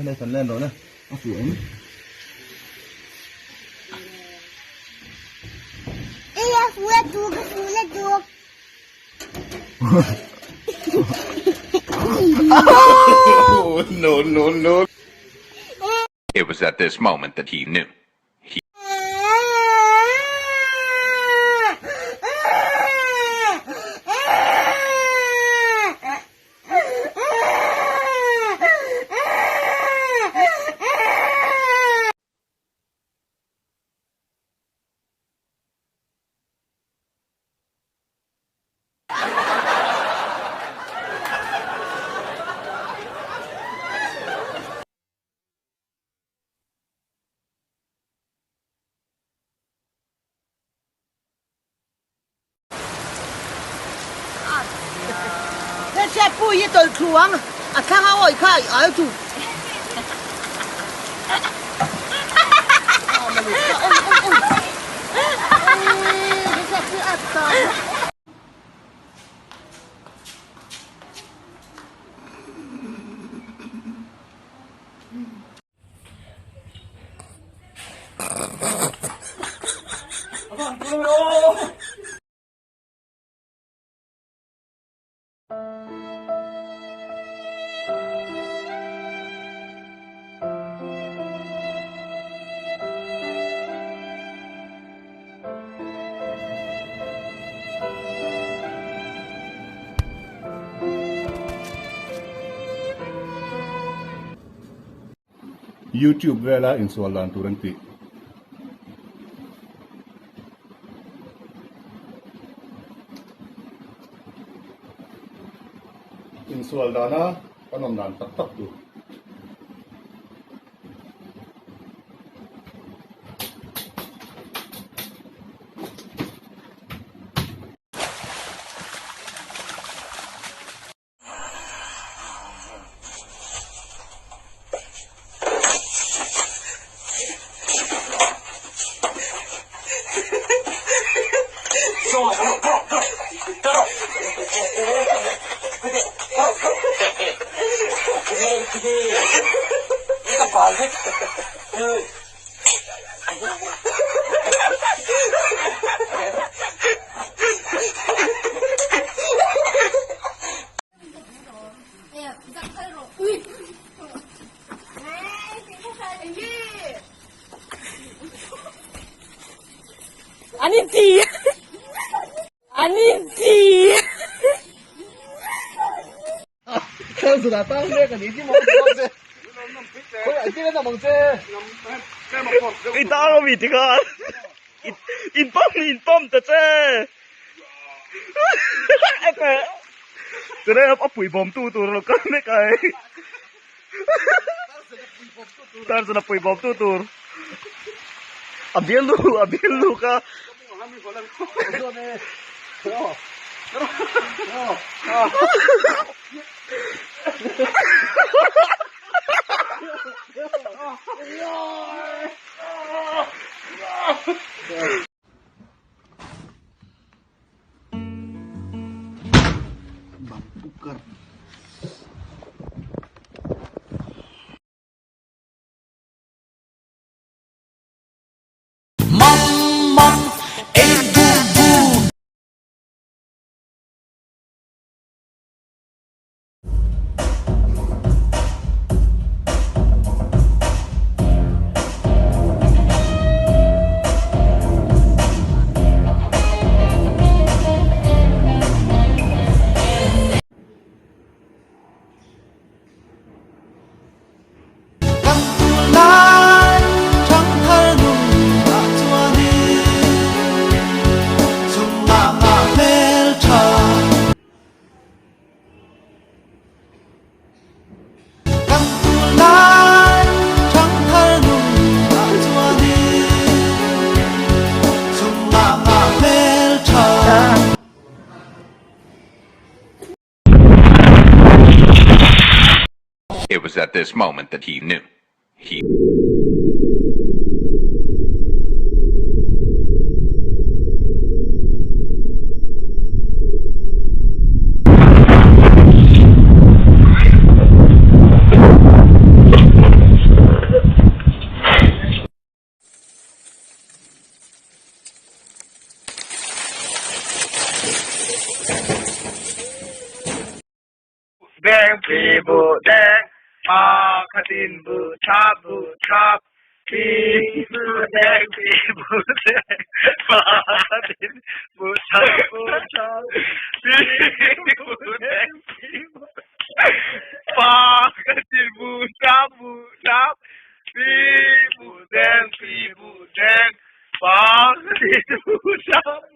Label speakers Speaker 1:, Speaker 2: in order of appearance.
Speaker 1: Hei kan len rawh le. A fuh em?
Speaker 2: A fuh le tuk, a fuh le tuk.
Speaker 3: No, no, no.
Speaker 4: It was at this moment that he knew. He.
Speaker 5: Hriatpui hi tawlh thlu ang, a thlang a awih kha ai chu.
Speaker 3: YouTube vela insual dan tur an tih. Insual dana kan awm dan tak tak tur.
Speaker 5: An inti! An inti!
Speaker 6: I tang ami tikhan in pump in pump ta che tunai a pui bawm tu tur lo kal mek ai Tarzan a pui bawm tu tur a bial lu a bial lu ka
Speaker 7: Mam mam ei bu bu. Kan tunlai ṭhangthar nunah chuanin chungah ngah hmelṭha. Kan tunlai ṭhangthar nunah chuanin chungah ngah hmelṭha.
Speaker 4: It was at this moment that he knew. He.
Speaker 6: Deng pi bu deng pa khatin bu thap bu thap pi bu deng pi bu deng pa khatin bu thap bu thap pi bu deng pi bu pa khatin bu thap bu thap pi bu deng pi bu deng pa khatin bu thap.